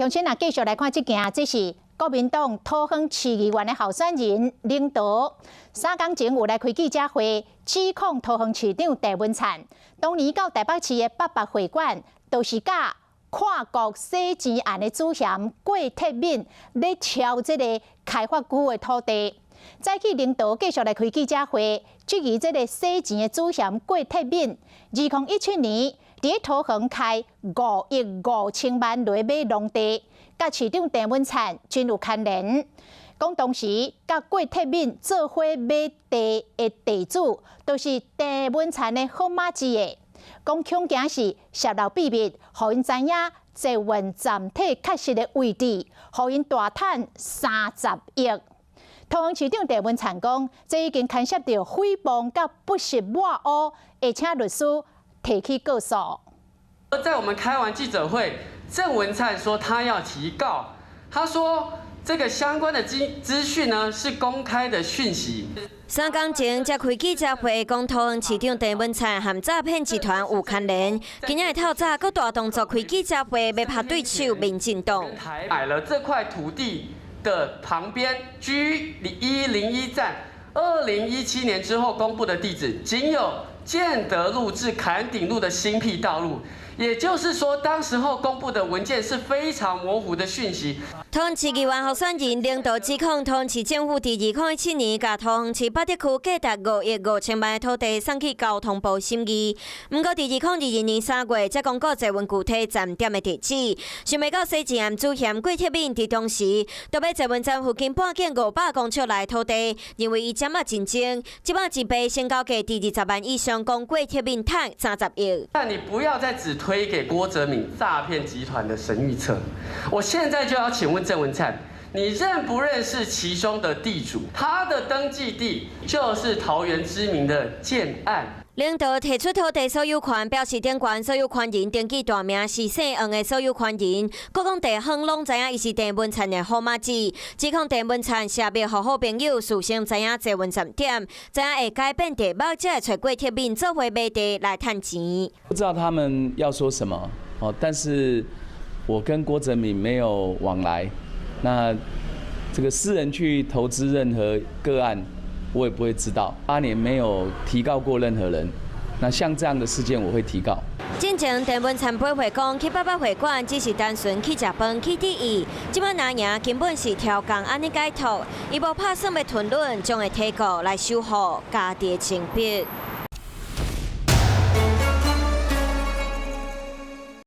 來，鄉親啊，繼續來看這件，這是國民黨桃園市議員的候選人林德，3工前有來開記者會，指控桃園市長鄭文燦，當年到台北市的八八會館，都是佮跨國洗錢案的主嫌郭鐵敏咧敲這個開發區的土地。早起林德繼續來開記者會，質疑這個洗錢的主嫌郭鐵敏，2017年佇桃園開5億5千萬來買農地，佮市長鄭文燦真有牽連。講當時佮郭鐵敏做伙買地的地主，都是鄭文燦的好麻吉的。講恐驚是洩露秘密，予𪜶知影捷運站體確實的位置，予𪜶大趁30億。桃園市長鄭文燦講，這已經牽涉著誹謗佮不實抹烏，會請律師提起告訴。在我們開完記者會，鄭文燦說他要提告，他說這個相關的資訊呢是公開的訊息。3工前才開記者會，講桃園市長鄭文燦和詐騙集團有牽連。今仔日透早閣大動作開記者會，欲拍對手民進黨。買了這塊土地的旁邊 G101站，2017年之後公布的地址，僅有建德路至崁頂路的新闢道路。也就是說，當時候公布的文件是非常模糊的訊息。桃園市議員候選人領導指控，桃園市政府佇2017年，共桃園市八德區價值5億5千萬的土地送去交通部審議。毋過佇2022年3月，才公告捷運舊體站點的地址。想袂到洗錢案主嫌郭鐵敏佇當時，都欲捷運站附近半徑500公尺內土地，認為伊占仔真精，這擺一賣成交價佇20萬以上，講郭鐵敏趁30億。但你不要再只推給郭哲敏詐騙集團的神預測。我現在就要請問鄭文燦，你認不認識其中的地主？他的登記地就是桃園知名的建案。領導提出土地所有權，表示頂懸所有權人登記大名是姓黃的所有權人，閣講地方攏知影伊是鄭文燦的好麻吉，指控鄭文燦泄密予好朋友事先知影捷運站點，知影會改變地目，才會揣郭鐵敏做伙買地來趁錢。不知道他們要說什麼哦，但是我跟郭哲敏沒有往來，那這個私人去投資任何個案，我也不會知道。8年沒有提告過任何人，那像這樣的事件，我會提告。進前鄭文燦回回講，去八八會館只是單純去食飯去致意，這擺若贏根本是刁工按呢解脫，伊無拍算欲吞忍，將會提告來守護家己的清白。